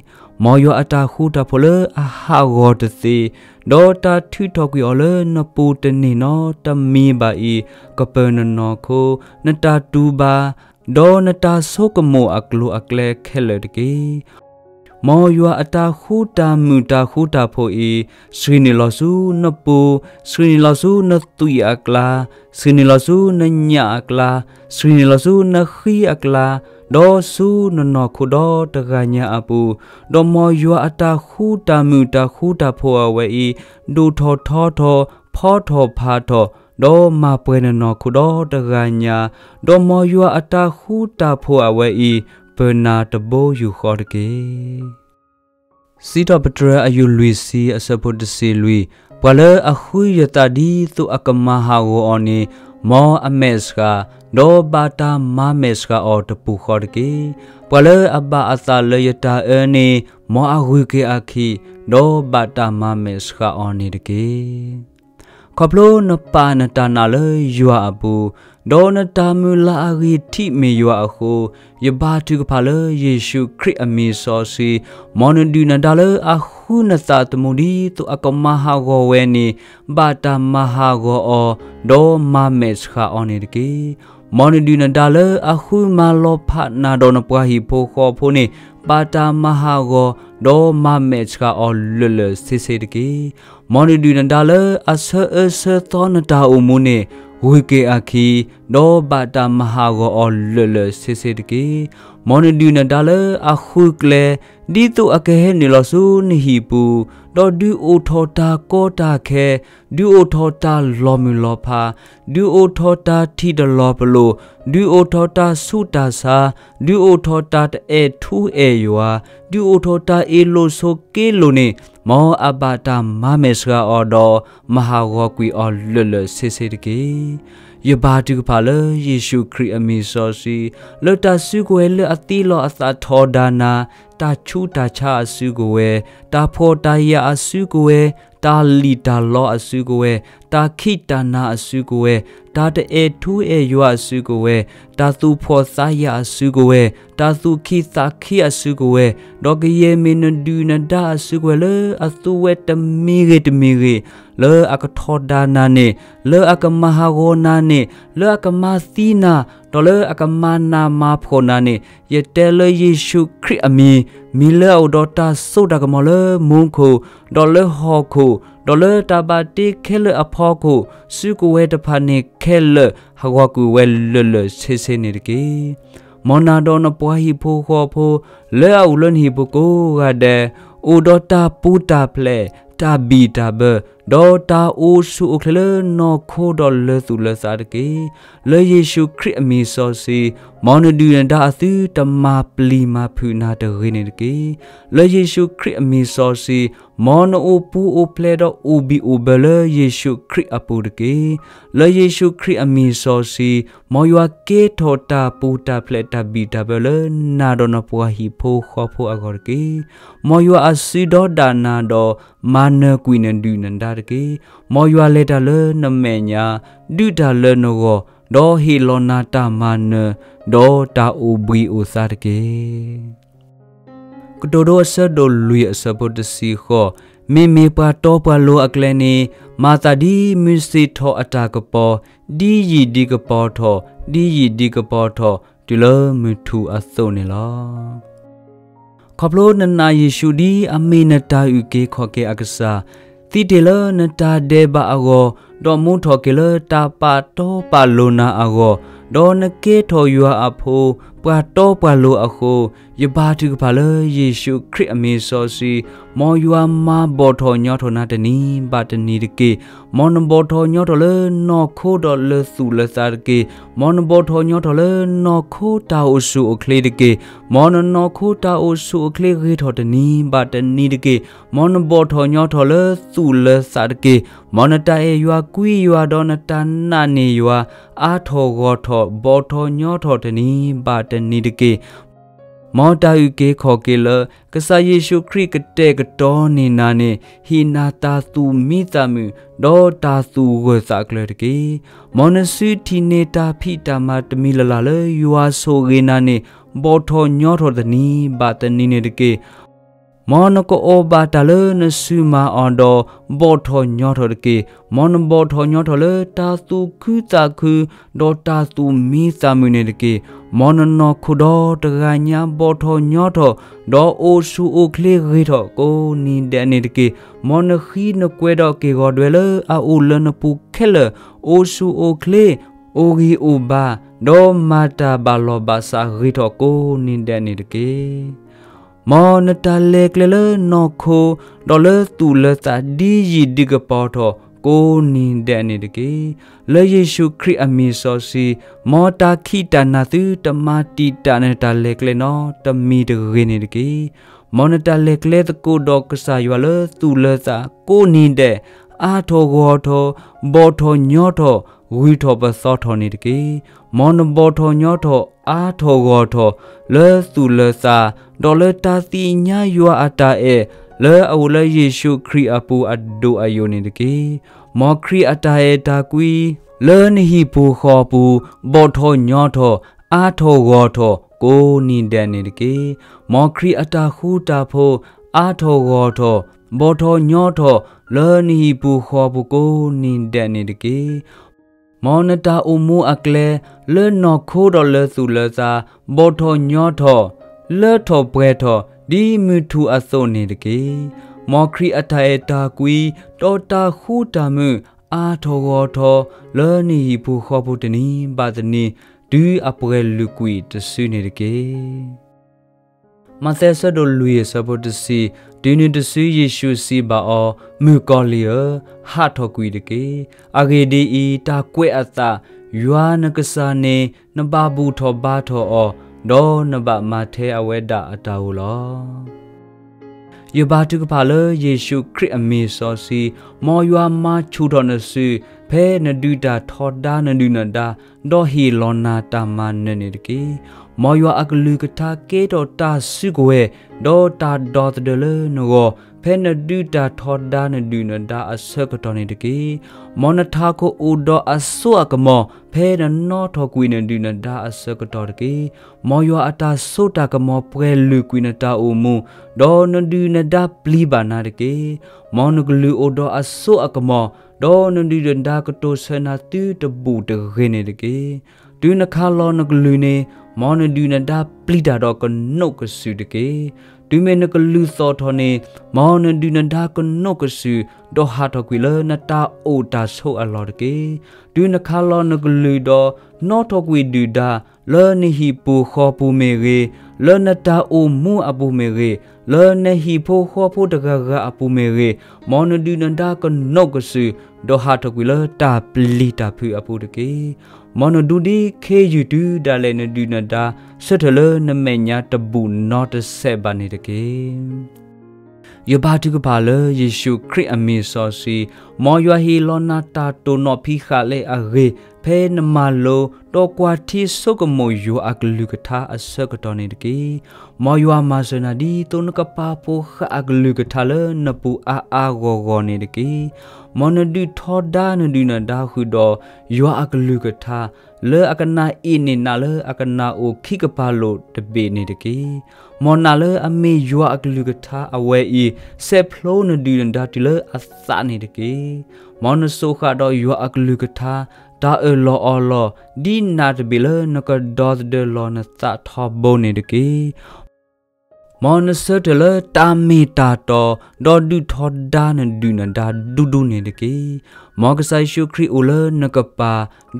မ်ယွၤအတၢ်ဃူတၢ်ဖိးလၢအဟးဂီၤတသ့, ဒီးတၢ်ထုးထီၣ်ကွံာ်အီၤလၢနပူၤတန့ၢ်နီတမံၤဘၣ်အံၤ, ကပၢနနီၢ်ခိ, နတၢ်တူၢ်ဘၣ်, ဒီးနတၢ်ဆိကမိၣ်အကျိၤအကျဲခဲလၢာ်တက့ၢ်. မ်ယွၤအတၢ်ဃူတၢ်မုာ်တၢ်ဃူတၢ်ဖိးအံၤ, ဆှံးနုာ်လီၤဆူနပူၤ, ဆှံးနုာ်လီၤဆူနသွံၣ်အကျါ, ဆှံးနုာ်လီၤဆူနညၣ်အကျါ, ဆှံးနုာ်လီၤဆူနဃံအကျါ, ဒီးဆူနနီၢ်ခိဒီတဂၤညါအပူၤ, ဒီးမ်ယွၤအတၢ်ဃူတၢ်မုာ်တၢ်ဃူတၢ်ဖိးအဝဲအံၤ, ဒိၣ်ထီၣ်ထီထီၣ်, ဖီထီၣ်ဖးထီၣ်, ဒီးမၤပှဲၤနနီၢ်ခိဒီတဂၤညါ, ဒီးမ်ယွၤအတၢ်ဃူတၢ်ဖိးအဝဲအံၤ, ပနၢ်တဘိယူၢ်ဃီတက့ၢ်. စံးထီၣ်ပတြၢၤအယူၢ်လွံၢ်ဆံအဆၢဖိတဆံလွံၢ်, ပှၤလၢအဃုယသးဒ်သိးအကမၤဟးဂီၤအီၤန့ၣ်, မ်အမဲာ်ဆှး, ဒီးဘၣ်တၢ်မၤမဲာ်ဆှးအီၤတပူၤဃီတက့ၢ်. ပှၤလၢအဘၣ်အသးလၢယတၢ်အၢန့ၣ်, မ်အဂုၤက့ၤအခံ, ဒီးဘၣ်တၢ်မၤမဲာ်ဆှးအီၤန့ၣ်တက့ၢ်. ခီဖျိနပာ်နတၢ်နာ်လၢယွၤအပူၤ, ဒီးနတၢ်မုၢ်လၢ်အဂံၢ်ထံးမ့ၢ်ယွၤအဃိ, ယဘါထုကဖၣ်လၢယ့ၣ်ၡူးခရံာ်အမံၤစီဆှံ, မ်နဒုၣ်နဒါလၢအဃုနသးသမူဒ်သိးအကမၤဟးဂီၤဝဲန့ၣ်, ဘၣ်တၢ်မၤဟးဂီၤအီၤ, ဒီးမၤမဲာ်ဆှးအီၤန့ၣ်တက့ၢ်. မ်နဒုၣ်နဒါလၢအဃုမၤလီၤဖးနၤဒီးနပှၤဟံၣ်ဖိဃီဖိန့ၣ်, ဘၣ်တၢ်မၤဟးဂီၤ, ဒီးမၤမဲာ်ဆှးအီၤလၢာ်လၢာ်ဆ့ဆ့တက့ၢ်. မ်နဒုၣ်နဒါလၢအဆၢအၢဆၢသီနတၢ်အိၣ်မူန့ၣ်, ဂုၤက့ၤအခံ, ဒီးဘၣ်တၢ်မၤဟးဂီၤအီၤလၢာ်လၢာ်ဆ့ဆ့တက့ၢ်. မ်နဒုၣ်နဒါလၢအဃုကျဲ, ဒ်သိးအကဟဲနုာ်လီၤဆူနဟံၣ်ပူၤ, ဒီးဒုးအိၣ်ထီၣ်တၢ်ကီတၢ်ခဲ, ဒုးအိၣ်ထီၣ်တၢ်လီၤမုၢ်လီၤဖး, ဒုးအိၣ်ထီၣ်တၢ်ထံၣ်တလီၤပလိာ်, ဒုးအိၣ်ထီၣ်တၢ်ဆူးတၢ်ဆါ, ဒုးအိၣ်ထီၣ်တၢ်တအဲၣ်ထူအဲၣ်ယွၤ, ဒုးအိၣ်ထီၣ်တၢ်အ့ၣ်လိာ်ဆိးက့လိာ်န့ၣ်, မ်အဘၣ်တၢ်မၤမဲာ်ဆှးအီၤဒီး မၤဟးဂီၤကွံာ်အီၤလၢာ်လၢာ်ဆ့ဆ့တက့ၢ်. ယဘါထုကဖၣ်လၢယ့ၣ်ၡူးခရံာ်အမံၤစီဆှံ, လၢတၢ်စုကဝဲၤလၢအသံလီၤအသးထီဒါနၤ, တၢ်ဆူးတၢ်ဆါအစုကဝဲၤ, တၢ်ဖှီၣ်တၢ်ယာ်အစုကဝဲၤ, တၢ်လံၣ်တၢ်လီအစုကဝဲၤ, တၢ်ခံးတၢ်နၤအစုကဝဲၤ, တၢ်တအဲၣ်ထူအဲၣ်ယွၤအစုကဝဲၤ, တၢ်သူၣ်ဖှီၣ်သးယာ်အစုကဝဲၤ, တၢ်သူၣ်ခံးသးခံအစုကဝဲၤ, ဒီးကယဲၢ်မ့ၢ်နဒုၣ်နဒါအစုကဝဲၤလၢအသူဝဲတမံၤဂ့ၤတမံၤဂ့ၤ, လၢအကထီဒါနၤန့ၣ်, လၢအကမၤဟးဂီၤနၤန့ၣ်, လၢအကမၤသံနၤ, ဒီးလၢအကမၤနးမၤဖှီၣ်နၤန့ၣ်, ယတဲလၢယ့ၣ်ၡူးခရံာ်အမံၤ, မ့ၢ်လၢအအိၣ်ဒီးတၢ်စိတၢ်ကမီၤလၢမူခိၣ်, ဒီးလၢဟီၣ်ခိၣ်, ဒီးလၢတၢ်ဘၣ်တ့ခဲလၢာ်အဖီခိၣ်, စုကဝဲၤတဖၣ်န့ၣ်ခဲလၢာ် ဟးဂီၤကွံာ်ဝဲလၢာ်လၢာ်ဆ့ဆ့န့ၣ်တက့ၢ်. မ်နၤဒီးနပှၤဟံၣ်ဖိဃီဖိ, လၢအအိၣ်လၢနဟံၣ်ပူၤကိးဂၤဒဲး, အိၣ်ဒီးတၢ်ပူၤတၢ်ဖျဲး, တၢ်ဘံၣ်တၢ်ဘၢ, ဒီးတၢ်အိၣ်ဆူၣ်အိၣ်ချ့လၢနီၢ်ခိဒီးလၢသူၣ်လၢသးတက့ၢ်. လၢယ့ၣ်ၡူးခရံာ်အမံၤစီဆှံ, မ်နဒုၣ်နဒါအသုတမၤပျံၤမၤဖုးနၤတဂ့ၤန့ၣ်တက့ၢ်. လၢယ့ၣ်ၡူးခရံာ်အမံၤစီဆှံ, မ်နအိၣ်ပူၤအိၣ်ဖျဲးဒီးအိၣ်ဘံၣ်အိၣ်ဘၢလၢယ့ၣ်ၡူးခရံာ်အပူၤတက့ၢ်. လၢယ့ၣ်ၡူးခရံာ်အမံၤစီဆှံ, မ်ယွၤကဲထီၣ်တၢ်ပူၤတၢ်ဖျဲးတၢ်ဘံၣ်တၢ်ဘၢလၢနၤဒီးနပှၤဟံၣ်ဖိဃီဖိအဂီၢ်တက့ၢ်. မ်ယွၤအစုဒီးဒၣ်နၤဒီး မၤနၢၤကွံာ်နဒုၣ်နဒါတက့ၢ်. မ်ယွၤလဲၤတၢ်လၢနမဲာ်ညါ, ဒုးတၢ်လၢနဂီၢ်, ဒီးဟ့ၣ်လီၤနၤတၢ်မၤနၢၤ, ဒီးတၢ်အိၣ်ဘှံးအိၣ်သါတက့ၢ်. ကတိၤဒိအဆၢဒိၣ်လွံၢ်အဆၢဖိတဆံဃိး, မ့မ့ၢ်ပှၤတီပှၤလိၤအကျဲန့ၣ်, မၤသးဒ်မုၢ်စ့ၣ်ထီၣ်အတၢ်ကပီၤ, ဒ်ယံာ်ဒ်ကပီၤထီၣ်, ဒ်ယံာ်ဒ်ကပီၤထီၣ်, တုၤလၢမုၢ်ထူၣ်အသိးန့ၣ်လီၤ. ခီဖျိနနာ်ယ့ၣ်ၡူးဒ်အမ့ၢ်နတၢ်အုၣ်က့ၤခီၣ်က့ၤအကစၢ်, သံတ့ၢ်လၢနတၢ်ဒဲးဘးအဂီၢ်, ဒီးမူထီၣ်က့ၤလၢတၢ်ပာ်တီပာ်လိၤနၤအဂီၢ်, ဒီးနကဲထီၣ်ယွၤအဖိ, ပှၤတီပှၤလိၤအဃိ, ယဘါထုကဖၣ်လၢယ့ၣ်ၡူးခရံာ်အမံၤစီဆှံ, မ်ယွၤမၤဘီၣ်ထီၣ်ညီထီၣ်နၤတနံၤဘၣ်တနံၤတက့ၢ်. မ်နဘီၣ်ထီၣ်ညီထီၣ်လၢနီၢ်ခိဒီးလၢသူၣ်လၢသးတက့ၢ်. မ်နဘီၣ်ထီၣ်ညီထီၣ်လၢနီၢ်ခိတၢ်အိၣ်ဆူၣ်အိၣ်ချ့တက့ၢ်. မ်နနီၢ်ခိတၢ်အိၣ်ဆူၣ်အိၣ်ချ့ဂ့ၤထီၣ်တနံၤဘၣ်တနံၤတက့ၢ်. မ်နဘီၣ်ထီၣ်ညီထီၣ်လၢသူၣ်လၢသးတက့ၢ်. မ်နတၢ်အဲၣ်ယွၤကွံယွၤဒီးနတၢ်နာ်န့ၢ်ယွၤ, အါထီၣ်ဂီၢ်ထီၣ်ဘီၣ်ထီၣ်ညီထီၣ်တနံၤဘၣ်တနံၤတက့ၢ်. မ်တၢ်အုၣ်က့ၤခီၣ်က့ၤလၢ ကစၢ်ယ့ၣ်ၡူးခရံာ်ကတဲာ်ကတီၤန့ၢ်နၤန့ၣ်, ဟ့ၣ်နၤတၢ်သူၣ်မံသးမုာ်, ဒီးတၢ်သူၣ်ဂၢၢ်သးကျၢၤတက့ၢ်. မ်နစုထံၣ်န့ၢ်တၢ်ဖံးတၢ်မၤတမံၤလၢ်လၢ်လၢယွၤဆိၣ်ဂ့ၤနၤန့ၣ်, ဘီၣ်ထီၣ်ညီထီၣ်တနံၤဘၣ်တနံၤန့ၣ်တက့ၢ်. မ်နကအီၣ်ဘၣ်တၢ်လၢနစုမၤအီၤဒီး ဘီၣ်ထီၣ်ညီထီၣ်တက့ၢ်. မ်နဘီၣ်ထီၣ်ညီထီၣ်လၢတၢ်သူၣ်ခုသးခု ဒီးတၢ်သူၣ်မံသးမုာ်န့ၣ်တက့ၢ်. မ်နနီၢ်ခိဒီတဂၤညါဘီၣ်ထီၣ်ညီထီၣ်, ဒီးအိၣ်ဆူၣ်အိၣ်ချ့ဂ့ၤထီၣ်ကိးနံၤဒဲးန့ၣ်တက့ၢ်. မ်နဃံနကွဲဒီးက့ၢ်ဂီၤဒွဲလၢအအိၣ်လၢနပူၤခဲလၢာ်, အိၣ်ဆူၣ်အိၣ်ချ့, အိၣ်ဂံၢ်အိၣ်ဘါ, ဒီးမၤတၢ်ဘၣ်လီၤဘၣ်စးဂ့ၤထီၣ်ကိးနံၤဒဲးန့ၣ်တက့ၢ်. မ်နတၢ်လဲၤကျဲလၢနီၢ်ခိ, ဒီးလၢသူၣ်လၢသးဒ်ယံာ်ဒ်ကပီၤထီၣ်ကိးနံၤဒဲးန့ၣ်တက့ၢ်. လၢယ့ၣ်ၡူးခရံာ်အမံၤစီဆှံ, မ်တၢ်ခံးတၢ်နၤသုတမၤတံာ်တာ်နတၢ်လဲၤကျဲနီတမံၤတဂ့ၤန့ၣ်တက့ၢ်. မ်နတၢ်လဲၤကျဲသကိးဒီးကစၢ်ယွၤလၢသူၣ်လၢသးကိးနံၤဒဲး, အါထီၣ်ဂီၢ်ထီၣ်, ဘီၣ်ထီၣ်ညီထီၣ်, ဂုၤထီၣ်ပသီထီၣ်န့ၣ်တက့ၢ်. မ်နဘီၣ်ထီၣ်ညီထီၣ်အါထီၣ်ဂီၢ်ထီၣ်လၢသူၣ်လၢသး, ဒီးလၢတၢ်သ့ၣ်ညါယွၤအတၢ်အဲၣ်လၢအအိၣ်လၢယ့ၣ်ၡူးခရံာ်အပူၤအဒိၣ်အယိာ်န့ၣ်တက့ၢ်. မ်ခရံာ်အတၢ်အဲၣ်တၢ်ကွံ လၢနဟံၣ်ပူၤဃီပူၤ ဘီၣ်ထီၣ်ညီထီၣ် အါထီၣ်ဂီၢ်ထီၣ်ကိးနံၤဒဲးန့ၣ်တက့ၢ်. မ်ခရံာ်အတၢ်ဃူတၢ်ဖိး အါထီၣ်ဂီၢ်ထီၣ် ဘီၣ်ထီၣ်ညီထီၣ် လၢနဟံၣ်ပူၤဃီပူၤကိးနံၤဒဲးန့ၣ်တက့ၢ်. မ်နတၢ်အိၣ်မူအကျဲ လၢနီၢ်ခိဒီးလၢသူၣ်လၢသး ဘီၣ်ထီၣ်ညီထီၣ် လၢထီၣ်ပှဲၤထီၣ် ဒ်မုၢ်ထူၣ်အသိးန့ၣ်တက့ၢ်. မ်ခရံာ်အတၢ်အဲၣ်တၢ်ကွံ ဒီးတၢ်ဃူတၢ်မုာ် အါထီၣ်ဂီၢ်ထီၣ် လၢနဟံၣ်ပူၤဃီပူၤတနံၤဘၣ်တနံၤ တုၤအပှဲၤလုာ်ကွံာ်တစုန့ၣ်တက့ၢ်. မးသဲအဆၢဒိၣ်လွံၢ်အဆၢဖိတဆံ, တုၤနုၤတစုယ့ၣ်ၡူးစံးဘၣ်အီၤ, မုၣ်ကီၤလံၢ်ဧၢ, ဟးထီၣ်ကွံာ်တက့ၢ်. အဂ့ၢ်ဒ်အံၤ, တၢ်ကွဲးအသး, ယွၤနကစၢ်န့ၣ် နဘၣ်ဘူၣ်ထီၣ်ဘါထီၣ်အီၤ, ဒီးနဘၣ်မၤထဲအဝဲဒၣ်အတၢ်ဧိၤလီၤ. ယဘါထုကဖၣ်လၢယ့ၣ်ၡူးခရံာ်အမံၤစီဆှံ, မ်ယွၤမၤဆူၣ်ထီၣ်နစု, ဖဲနဒုးတၢ်ထီဒါနဒုၣ်နဒါ, ဒီးဟ့ၣ်လီၤနၤတၢ်မၤနၢၤန့ၣ်တက့ၢ်. မ်ယွၤအကလုၢ်ကထါကဲထီၣ်တၢ်စုကဝဲၤ, ဒီးတၢ်ဒီသဒၢလၢနဂီၢ်, ဖဲနဒုးတၢ်ထီဒါနဒုၣ်နဒါအဆၢကတီၢ်န့ၣ်တက့ၢ်. မ်နထးခိၣ်အိၣ်ဒီးအစိအကမီၤ, ဖဲနနီၣ်ထီၣ်ကွံာ်နဒုၣ်နဒါအဆၢကတီၢ်တက့ၢ်. မ်ယွၤအတၢ်စိတၢ်ကမီၤပှဲၤလုာ်ကွံာ်နတၢ်အိၣ်မူ, ဒီးနဒုၣ်နဒါပျံၤဘၣ်နၤတက့ၢ်. မ်နကလုၢ်အိၣ်ဒီးအစိအကမီၤ, ဒီးနဒုၣ်နဒါကတိၤဆၢနၤသုတဘူၣ်တဂ့ၤန့ၣ်တက့ၢ်. တုၤနခးလီၤနကလုၢ်န့ၣ်, မ်နဒုၣ်နဒါပျံၤတၢ်ဒီးကနိးကစုာ်တက့ၢ်. တုၤမ့ၢ်နကလုၢ်သီၣ်ထီၣ်န့ၣ်, မ်နဒုၣ်နဒါကနိးကစုာ်, ဒီးဟးထီၣ်ကွံာ်လၢနတၢ်အိၣ်တၢ်ဆိးအလီၢ်တက့ၢ်. တုၤနခးလီၤနကလုၢ်ဒီး နီၣ်ထီၣ်ကွံာ်ဒုၣ်ဒါ, လၢနဟံၣ်ပူၤဃီပူၤမ့ၢ်ဂ့ၤ, လၢနတၢ်အိၣ်မူအပူၤမ့ၢ်ဂ့ၤ, လၢနဟံၣ်ဖိဃီဖိတဂၤဂၤအပူၤမ့ၢ်ဂ့ၤ, မ်နဒုၣ်နဒါကနိးကစုာ်, ဒီးဟးထီၣ်ကွံာ်လၢတၢ်ပျံၤတၢ်ဖုးအပူၤတက့ၢ်. မ်နဒူဒ်ခ့ယုၢ်တုၤဒၣ်လဲာ်နဒုၣ်နဒါ, ဆၢထၢၣ်လၢနမဲာ်ညါတဘူၣ်နီတစဲးဘၣ်န့ၣ်တက့ၢ်. ယဘါထုကဖၣ်လၢယ့ၣ်ၡူးခရံာ်အမံၤစီဆှံ, မ်ယွၤဟ့ၣ်လီၤနၤတၢ်တိာ်နီၣ်ဖံးဃာ်လၢအဂ့ၤ, ဖဲနမၤလိ, ဒီးကွၢ်ထံဆိကမိၣ်ယွၤအကလုၢ်ကထါအဆၢကတီၢ်န့ၣ်တက့ၢ်. မ်ယွၤမၤစၢၤနၤဒ်သိးနကပာ်ဖှိၣ်ဃာ်အကလုၢ်ကထါလၢနပူၤအါအါဂီၢ်ဂီၢ်န့ၣ်တက့ၢ်. မ်နဒုးထီဒါနဒုၣ်နဒါဃုာ်ဒီးယွၤအကလုၢ်ကထါ, လၢအကနၣ်အ့ၣ်န့ၢ်နၤလၢအကနၣ်အိၣ်ခံကပၤလိာ်တဘ့ၣ်န့ၣ်တက့ၢ်. မ်နာ်လၢအမ့ၢ်ယွၤအကလုၢ်ကထါအဝဲအံၤ, စဲးဖျိနဒုၣ်နဒါတုၤလၢအသးန့ၣ်တက့ၢ်. မ်နစိာ်ဃာ်ဒီးယွၤအကလုၢ်ကထါ, တၢ်အၢၣ်လီၤအီလီၤ, ဒ်နၢ်တဘ့ၣ်လၢနကဒီသဒၢလီၤနသးထီဘိန့ၣ်တက့ၢ်. မ်နဆၢထၢၣ်လၢတၢ်မ့ၢ်တၢ်တီ, ဒီးဒုးထီဒါနဒုၣ်နဒါဒူဒူန့ၣ်တက့ၢ်. မ်ကစၢ်ယ့ၣ်ၡူးခရံာ်အိၣ်လၢနကပ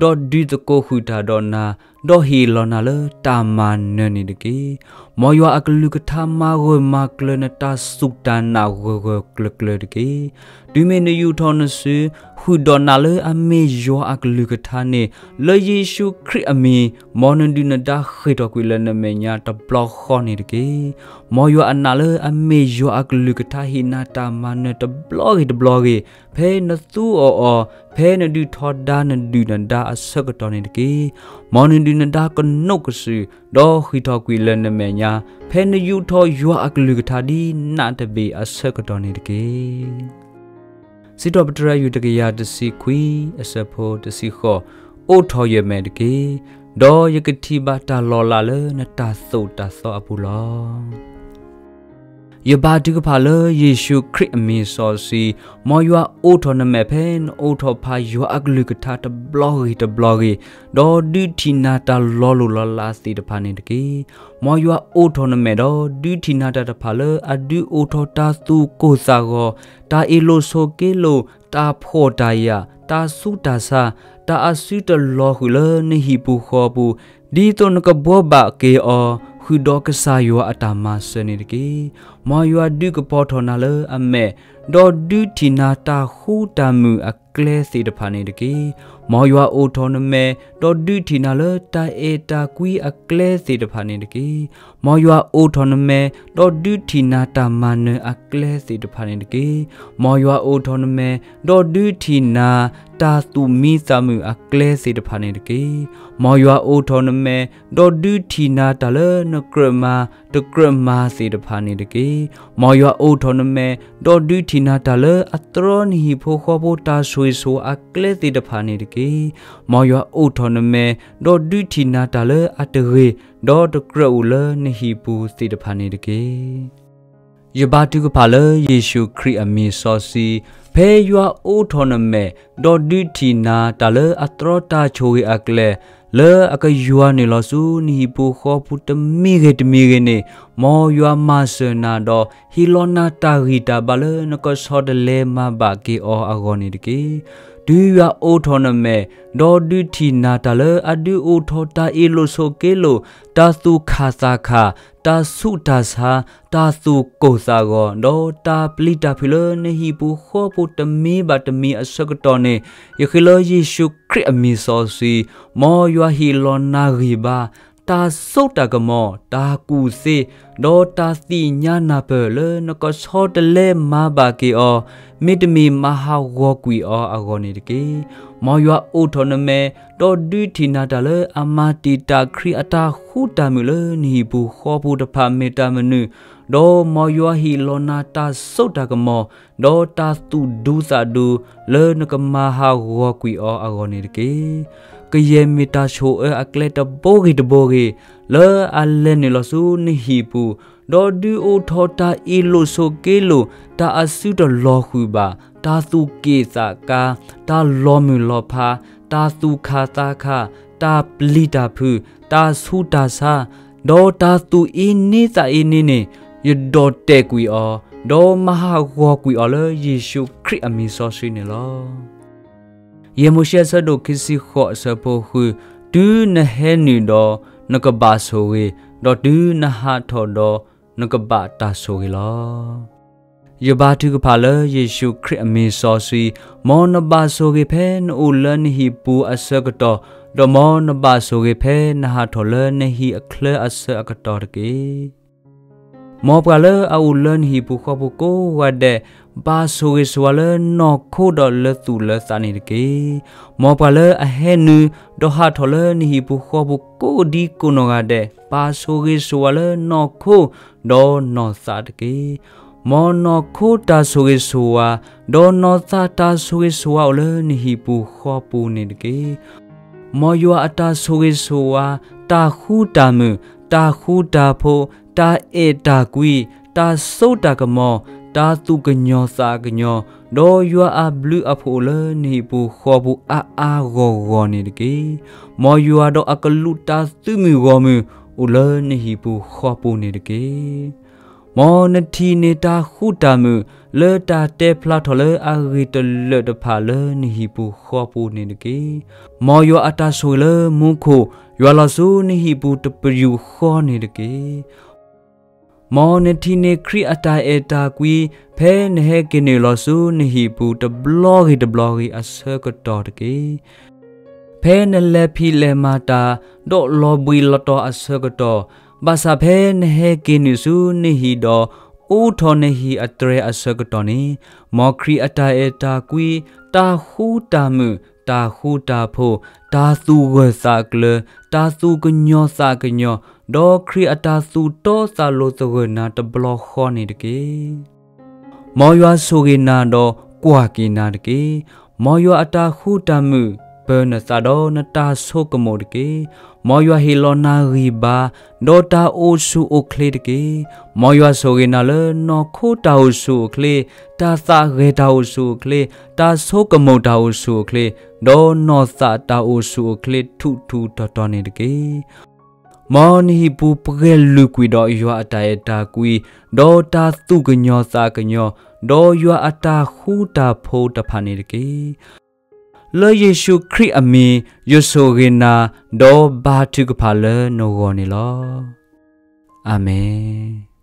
ၤ, ဒီးဒုးသကိးဃုာ်တၢ်ဒီးနၤ, ဒီးဟ့ၣ်လီၤနၤလၢတၢ်မၤနၢၤန့ၣ်တက့ၢ်. မ်ယွၤအကလုၢ်ကထါမၤဂၢၢ်မၤကျၢၤနတၢ်စူၢ်တၢ်နာ်ဂၢၢ်ဂၢၢ်ကျၢၤကျၢၤတက့ၢ်. တုၤမ့ၢ်နယူာ်ထီၣ်နစု, ဃုာ်ဒီးနာ်လၢအမ့ၢ်ယွၤအကလုၢ်ကထါန့ၣ်, လၢယ့ၣ်ၡူးခရံာ်အမံၤ, မ်နဒုၣ်နဒါဃ့ၢ်ထီၣ်ကွံာ်လၢနမဲာ်ညါတဘျီဃီန့ၣ်တက့ၢ်. မ်ယွၤအနာ်လၢအမ့ၢ်ယွၤအကလုၢ်ကထါဟ့ၣ်နၤတၢ်မၤနၢၤတဘျီဂ့ၤတဘျီဂ့ၤ, ဖဲနသူအီၤအီၤ, ဖဲနဒုးထီဒါနဒုၣ်နဒါအဆၢကတီၢ်န့ၣ်တက့ၢ်. မ်နဒုၣ်နဒါကနိးကစုာ်, ဒီးဃ့ၢ်ထီၣ်ကွံာ်လၢနမဲာ်ညါ, ဖဲနယူာ်ထီၣ်ယွၤအကလုၢ်ကထါဒ်နၢ်တဘ့ၣ်အဆၢကတီၢ်န့ၣ်တက့ၢ်. စံးထီၣ်ပတြၢၤယူၢ်တကယၤတဆံခွံအဆၢဖိတဆံဃိး, အိးထီၣ်ယမဲာ်တက့ၢ်, ဒီးယကထံၣ်ဘၣ်တၢ်လီၤလးလၢနတၢ်သိၣ်တၢ်သီအပူၤလီၤ. ယဘါထုကဖၣ်လၢယ့ၣ်ၡူးခရံာ်အမံၤစီဆှံ, မ်ယွၤအိးထီၣ်နမဲာ်ဖဲနအိးထီၣ်ဖးယွၤအကလုၢ်ကထါတဘျီဂ့ၤတဘျီဂ့ၤ, ဒီးဒုးထံၣ်နၤတၢ်လီၤလိၢ်လီၤလးသ့ၣ်တဖၣ်န့ၣ်တက့ၢ်. မ်ယွၤအိးထီၣ်နမဲာ်ဒီးဒုးထံၣ်နၤတၢ်တဖၣ်လၢအဒုးအိၣ်ထီၣ်တၢ်သူၣ်ကိၢ်သးဂီၤ, တၢ်အ့ၣ်လိာ်ဆိးက့လိာ်, တၢ်ဖှီၣ်တၢ်ယာ်, တၢ်ဆူးတၢ်ဆါ, တၢ်အစုတလီၤဃုာ်လၢနဟံၣ်ပူၤဃီပူၤ, ဒ်သိးနကဘှီဘၣ်က့ၤအီၤ ဃုာ်ဒီးကစၢ်ယွၤအတၢ်မၤစၢၤန့ၣ်တက့ၢ်. မ်ယွၤဒုးကပီၤထီၣ်နၤလၢအမဲာ်, ဒီးဒုးထံၣ်နၤတၢ်ဃူတၢ်မုာ်အကျဲသ့ၣ်တဖၣ်န့ၣ်တက့ၢ်. မ်ယွၤအိးထီၣ်နမဲာ်, ဒီးဒုးထံၣ်နၤလၢတၢ်အဲၣ်တၢ်ကွံအကျဲသ့ၣ်တဖၣ်န့ၣ်တက့ၢ်. မ်ယွၤအိးထီၣ်နမဲာ်, ဒီးဒုးထံၣ်နၤတၢ်မၤနၢၤအကျဲသ့ၣ်တဖၣ်န့ၣ်တက့ၢ်. မ်ယွၤအိးထီၣ်နမဲာ်, ဒီးဒုးထံၣ်နၤ တၢ်သူၣ်မံသးမုာ်အကျဲသ့ၣ်တဖၣ်န့ၣ်တက့ၢ်. မ်ယွၤအိးထီၣ်နမဲာ်, ဒီးဒုးထံၣ်နၤတၢ်လၢနကြၢးမၤတကြၢးမၤသ့ၣ်တဖၣ်န့ၣ်တက့ၢ်. မ်ယွၤအိးထီၣ်နမဲာ်, ဒီးဒုးထံၣ်နၤတၢ်လၢအတြီနဟံၣ်ဖိဃီဖိတၢ်ဆိၣ်ဂ့ၤဆိၣ်ဝါအကျဲသ့ၣ်တဖၣ်န့ၣ်တက့ၢ်. မ်ယွၤအိးထီၣ်နမဲာ်, ဒီးဒုးထံၣ်နၤတၢ်လၢအတဂ့ၤ, ဒီးတကြၢးအိၣ်လၢနဟံၣ်ပူၤသ့ၣ်တဖၣ်န့ၣ်တက့ၢ်. ယဘါထုကဖၣ်လၢယ့ၣ်ၡူးခရံာ်အမံၤစီဆှံ, ဖဲယွၤအိးထီၣ်နမဲာ်, ဒီးဒုးထံၣ်နၤတၢ်လၢအတြီတၢ်ဆိၣ်ဂ့ၤအကျဲ, လၢအကယွၤနုာ်လီၤဆူနဟံၣ်ပူၤဃီပူၤတမံၤဂ့ၤတမံၤဂ့ၤန့ၣ်, မ်ယွၤမၤစၢၤနၤဒီး ဟ့ၣ်လီၤနၤတၢ်ဂံၢ်တၢ်ဘါလၢနကဆီတလဲမၤဘၣ်က့ၤအီၤအဂီၢ်န့ၣ်တက့ၢ်. တုၤယွၤအိးထီၣ်နမဲာ်, ဒီးဒုးထံၣ်နၤတၢ်လၢအဒုးအိၣ်ထီၣ်တၢ်အ့ၣ်လိာ်ဆိးက့လိာ်, တၢ်သူၣ်ခၣ်သးခၣ်, တၢ်ဆူးတၢ်ဆါ, တၢ်သူၣ်ကိၢ်သးဂီၤ, ဒီးတၢ်ပျံၤတၢ်ဖုးလၢနဟံၣ်ပူၤဃီပူၤတမံၤဘၣ်တမံၤအဆၢကတီၢ်န့ၣ်, ယဃ့လၢယ့ၣ်ၡူးခရံာ်အမံၤစီဆှံ, မ်ယွၤဟ့ၣ်လီၤနၤဂံၢ်ဘါ, တၢ်စိတၢ်ကမီၤ, တၢ်ကူၣ်သ့, ဒီးတၢ်သ့ၣ်ညါနၢ်ပၢၢ်လၢနကဆီတလဲမၤဘၣ်က့ၤအီၤ, မ့တမ့ၢ်မၤဟးဂီၤကွံာ်အီၤအဂီၢ်န့ၣ်တက့ၢ်. မ်ယွၤအိးထီၣ်နမဲာ်, ဒီးဒုးထံၣ်နၤတၢ်လၢအမၤတံာ်တာ်ခရံာ်အတၢ်ဃူတၢ်မုာ်လၢနဟံၣ်ပူၤဃီပူၤတဖၣ်မ့ၢ်တၢ်မနုၤ, ဒီးမ်ယွၤဟ့ၣ်လီၤနၤတၢ်စိတၢ်ကမီၤ, ဒီးတၢ်သူၣ်ဒူသးဒူလၢနကမၤဟးဂီၤကွံာ်အီၤအဂီၢ်န့ၣ်တက့ၢ်. ကယဲၢ်မ့ၢ်တၢ်ဆိၣ်အၢအကျဲတဘိဂ့ၤတဘိဂ့ၤ, လၢအလဲၤနုာ်လီၤဆူနဟံၣ်ပူၤ, ဒီးဒုးအိၣ်ထီၣ်တၢ်အ့ၣ်လိာ်ဆိးက့လိာ်, တၢ်အစုတလီၤဃုာ်ဘၣ်, တၢ်သူၣ်က့ၣ်သးကါ, တၢ်လီၤမုၢ်လီၤဖး, တၢ်သူၣ်ခၣ်သးခၣ်, တၢ်ပျံၤတၢ်ဖုး, တၢ်ဆူးတၢ်ဆါ, ဒီးတၢ်သူၣ်အ့န့သးအ့န့န့ၣ်, ယဒိးတဲာ်ကွံာ်အီၤ, ဒီးမၤဟးဂီၤကွံာ်အီၤလၢယ့ၣ်ၡူးခရံာ်အမံၤစီဆှံန့ၣ်လီၤ. ယဲၢ်မိၤၡ့အဆၢဒိၣ်ခံဆံဃိးအဆၢဖိဃု, တုၤနဟဲနုာ်ဒီးနကဘၣ်ဆိၣ်ဂ့ၤ, ဒီးတုၤနဟးထီၣ်ဒီး နကဘၣ်တၢ်ဆိၣ်ဂ့ၤလီၤ. ယဘါထုကဖၣ်လၢယ့ၣ်ၡူးခရံာ်အမံၤစီဆှံ, မ်နဘၣ်ဆိၣ်ဂ့ၤဖဲနအိၣ်လၢနဟံၣ်ပူၤအဆၢကတီၢ်, ဒီးမ်နဘၣ်ဆိၣ်ဂ့ၤဖဲနဟးထီၣ်လၢနဟံၣ်အချၢအဆၢအကတီၢ်တက့ၢ်. မ်ပှၤလၢအအိၣ်လၢနဟံၣ်ပူၤဃီပူၤကိးဂၤဒဲး, ဘၣ်ဆိၣ်ဂ့ၤဆိၣ်ဝါလၢနီၢ်ခိဒီးလၢသူၣ်လၢသးန့ၣ်တက့ၢ်. မ်ပှၤလၢအဟဲနုာ်, ဒီးဟးထီၣ်လၢနဟံၣ်ပူၤဃီပူၤကိးဒံကိးနီၢ်ဂၤဒဲး, ဘၣ်ဆိၣ်ဂ့ၤဆိၣ်ဝါလၢနီၢ်ခိ, ဒီးနီၢ်သးတက့ၢ်. မ်နီၢ်ခိတၢ်ဆိၣ်ဂ့ၤဆိၣ်ဝါ, ဒီးနီၢ်သးတၢ်ဆိၣ်ဂ့ၤဆိၣ်ဝါအိၣ်လၢနဟံၣ်ပူၤဃီပူၤန့ၣ်တက့ၢ်. မ်ယွၤအတၢ်ဆိၣ်ဂ့ၤဆိၣ်ဝါ, တၢ်ဃူတၢ်မုာ်, တၢ်ဃူတၢ်ဖိး, တၢ်အဲၣ်တၢ်ကွံ, တၢ်စိတၢ်ကမီၤ, တၢ်သူၣ်ကညီၤသးကညီၤ, ဒီးယွၤအဘျုးအဖှိၣ်အိၣ်လၢနဟံၣ်ပူၤဃီပူၤအါအါဂီၢ်ဂီၢ်န့ၣ်တက့ၢ်. မ်ယွၤဒီးအကလူးတၢ်သုးမုၢ်ဂီၢ်မုၢ်အိၣ်လၢနဟံၣ်ပူၤဃီပူၤန့ၣ်တက့ၢ်. မ်နထံၣ်န့ၢ်တၢ်ဃူတၢ်မုာ်လၢတၢ်တဲဖျါထီၣ်လၢအဂ့ၤတလၢာ်တဖၣ်လၢနဟံၣ်ပူၤဃီပူၤန့ၣ်တက့ၢ်. မ်ယွၤအတၢ်ဆိၣ်ဂ့ၤလၢမူခိၣ်, ယွၤလီၤဆူနဟံၣ်ပူၤတပယူာ်ဃီန့ၣ်တက့ၢ်. မ်နထံၣ်န့ၢ်ခရံာ်အတၢ်အဲၣ်တၢ်ကွံ, ဖဲနဟဲက့ၤနုာ်လီၤဆူနဟံၣ်ပူၤတဘျီဂ့ၤတဘျီဂ့ၤအဆၢကတီၢ်တက့ၢ်. ဖဲနလဲၤဖံးလဲၤမၤတၢ်, ဒီးလီၤဘှံးလီၤတီၤအဆၢကတီၢ်, ဘၣ်ဆၣ်ဖဲနဟဲက့ၤနုာ်ဆူနဟံၣ်ဒီး, အိးထီၣ်နဟံၣ်အတြဲၤအဆၢကတီၢ်န့ၣ်, မ်ခရံာ်အတၢ်အဲၣ်တၢ်ကွံ, တၢ်ဃူတၢ်မုာ်, တၢ်ဃူတၢ်ဖိး, တၢ်သူၣ်ဂၢၢ်သးကျၢၤ, တၢ်သူၣ်ကညီၤသးကညီၤ, ဒီးခရံာ်အတၢ်သူၣ်တီသးလိၤသဂၢၢ်နၤတဘျီဃီန့ၣ်တက့ၢ်. မ်ယွၤဆိၣ်ဂ့ၤနၤဒီးကွၢ်က့ၤနၤတက့ၢ်. မ်ယွၤအတၢ်ဃူတၢ်မုာ် မ်ယွၤပၢနသးဒီးနတၢ်ဆိကမိၣ်တက့ၢ်. မ်ယွၤဟ့ၣ်လီၤနၤဂံၢ်ဘါ ဒီးတၢ်အိၣ်ဆူၣ်အိၣ်ချ့တက့ၢ်. မ်ယွၤဆိၣ်ဂ့ၤနၤလၢနီၢ်ခိတၢ်အိၣ်ဆူၣ်အိၣ်ချ့, တၢ်သးဂဲၤတၢ်အိၣ်ဆူၣ်အိၣ်ချ့, တၢ်ဆိကမိၣ်တၢ်အိၣ်ဆူၣ်အိၣ်ချ့, ဒီးနီၢ်သးတၢ်အိၣ်ဆူၣ်အိၣ်ချ့ထူးထူးတီၤတီၤန့ၣ်တက့ၢ်. မ်နဟံၣ်ပူၤပှဲၤလုာ်ကွံာ်ဒီးယွၤအတၢ်အဲၣ်တၢ်ကွံ, ဒီးတၢ်သူၣ်ကညီၤသးကညီၤ, ဒီးယွၤအတၢ်ဃူတၢ်ဖိးတဖၣ်န့ၣ်တက့ၢ်. လၢယ့ၣ်ၡူးခရံာ်အမံၤ ယဆိၣ်ဂ့ၤနၤ, ဒီးဘါထုကဖၣ်လၢနဂီၢ်န့ၣ်လီၤ. အၤမ့ၣ်.